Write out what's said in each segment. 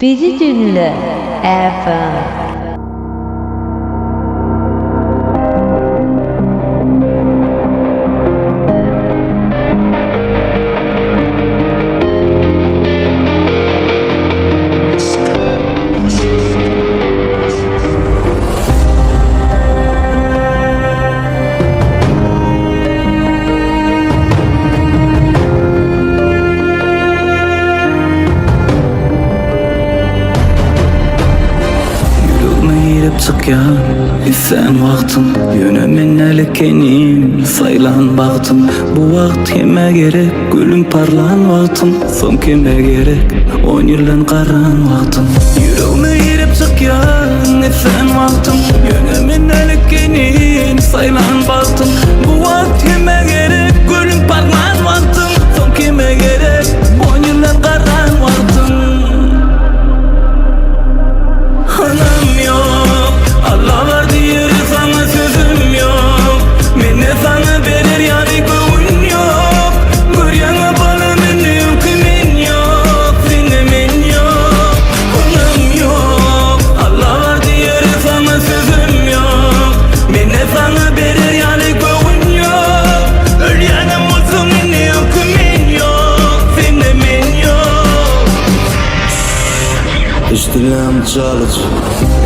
Bizi dinle FM. Ýüregime girip çykýan islän wagtyň Ýöne men nälekenim saýlan bagtyň Bu wagt hemmä gerek gülüň parlan wagtyň Soň kime gerek on ýyldan garan wagtyň Ýüregime girip çykýan islän wagtyň Ýöne men nälekenim saýlan bagtyň Bu wagt hemmä gerek gülüň parlan wagtyň Soň kime gerek on ýyldan garan wagtyň Anam ýok, Alla bar diýer saňa sözüm ýok Mende saňa berer ýaly göwün ýok Görýäňä balam indi öňki men ýok Sende men ýok, Anam ýok, Alla bar diýer saňa sözüm ýok Mende saňa berer ýaly göwün ýok Ölýänem bolsaň indi öňki men ýok Sende men ýok. Eşdilýämi çalyjy?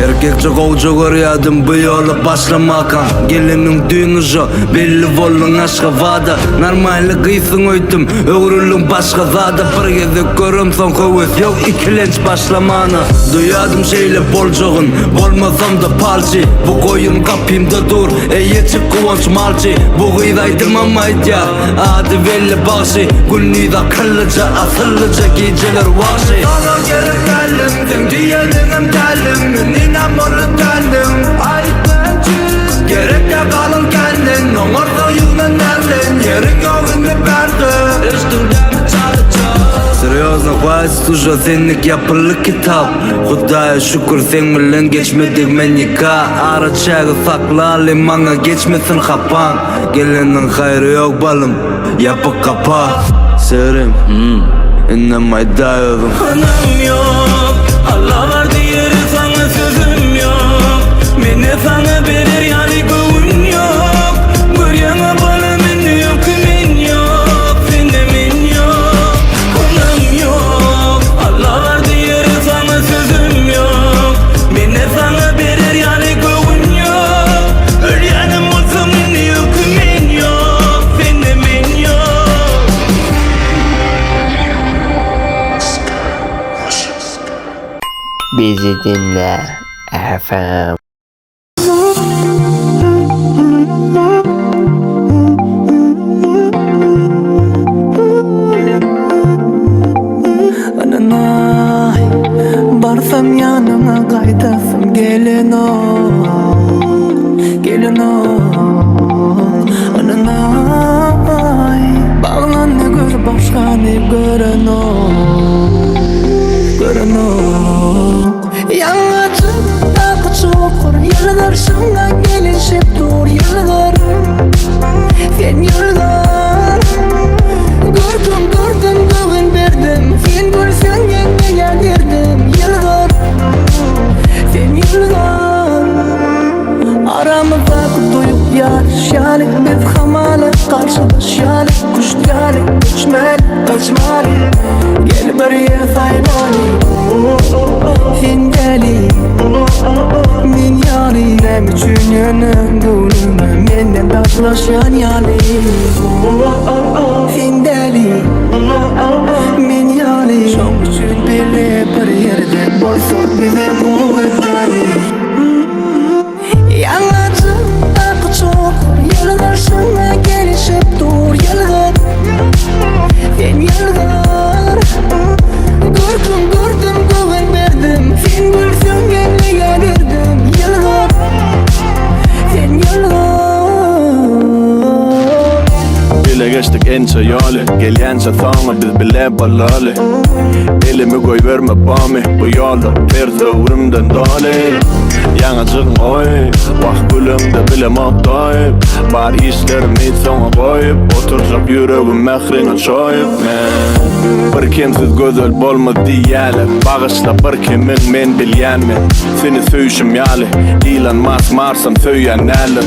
Erkekçe gowja görýädim bu ýola başlamakam Geleniň düýn uja belli bolduň Aşgabada Normalny gyzsyň öýtdüm öwrüldiň başga zada Bir gezek göremsoň höwes ýok ikilenç başlamana Duýadym şeýle boljagyn bolmasam-da palçy Bu goýun gapymda dur eýeçi Guwanç malçy Bu gyz aýdymam aýdýar ady belli bagşy Gündiz akyllyja asyllyja gijeler wagşy Saňa gerek däldim seň diýeniňem däldim Men ynanmaly däldim Aýtmaýyn Gerek däl galyň känden Oňarsa ýygnan närden Ýeriň ýok indi bärde Eşdiň dämi çalyja Serýozno hwatit uje senlik ýapyldy kitap Hudaýa şükür seň bilen geçmedik men nika Ara çägi saklaly maňa geçmesin hapaň Geleniň haýry ýok balym ýapyk gapa Serim indem aýdaý özüň. Anam ýok, Alla bar diýere saňa sözüm ýok Mende saňa berer ýaly göwün ýok Görýäňä balam indi öňki men ýok Sende men ýok, Anam ýok, Alla bar diýere saňa sözüm ýok Mende saňa berer ýaly göwün ýok Ölýänem bolsam indi öňki men ýok Sende men ýok. Bizi dinle FM. Ananaý, barsam ýanyňa gaýdasym gelenok, gelenok. Ananaý, baglandy göz başgany görenok, görenok. Ýaňajykdaky çukur ýylgyrşyňa gelişip dur ýylgyr Sen ýylgyr Gördüm gördüm göwün berdim Sen gülseň men neýe derdim ýylgyr Sen ýylgyr Aramyzdaky duýgy ýaryş ýaly Biz hamala garşydaş ýaly Küşt ýaly göçmeli gaçmaly Gel bir ýer saýlaly Sen däli Men ýaly Näme üçin ýöne göwnüme Menden daşlaşýan ýaly Sen däli Men ýaly Şoň üçin bile bir ýerde Bolsak bize gowy däli Ýaňajykdaky çukur ýylgyrşyňa gelişip dur ýylgyr Sen ýylgyr Görküň gördüm göwün berdim Sen gülseň men begenerdim ýylgyr Sen ýylgyr Bile geçdik ençe ýoly Gelýänçe soňy biz bile bolaly Elimi goýberme bamy Bu ýolda ters öwrümden doly. Ýaňajygyň oý Wah gülüňde bilemok doýup Bar işlerimi soňa goýup Oturjak ýüregim mähriňe çoýup Men Bir kemsiz gözel bolmaz diýýäler Bagyşla bir kemiň men bilýän men Seni söýşüm ýaly Elon Musk Marsam söýýän däldir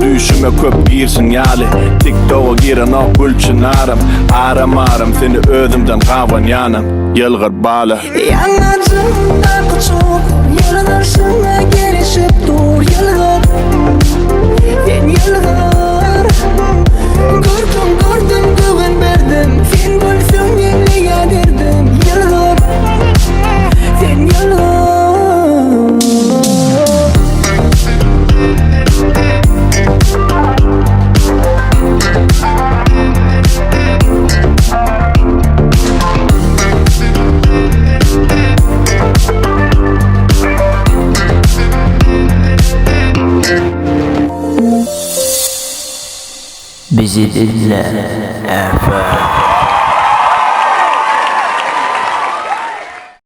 Düýşüme köp girşiň ýaly Tiktoga girenok Gülçynaram Aram aram seni özümden gabanýanam Ýylgyr bala. Ýaňajyňdaky çok Ýylgyrşyňa gelişip dur Ýylgyr Sen ýylgyr Gördüm gördüm göwün berdim Sen gülseň ýeňleýä derdim Ýylgyr Sen ýylgyr. Bizi dinle FM.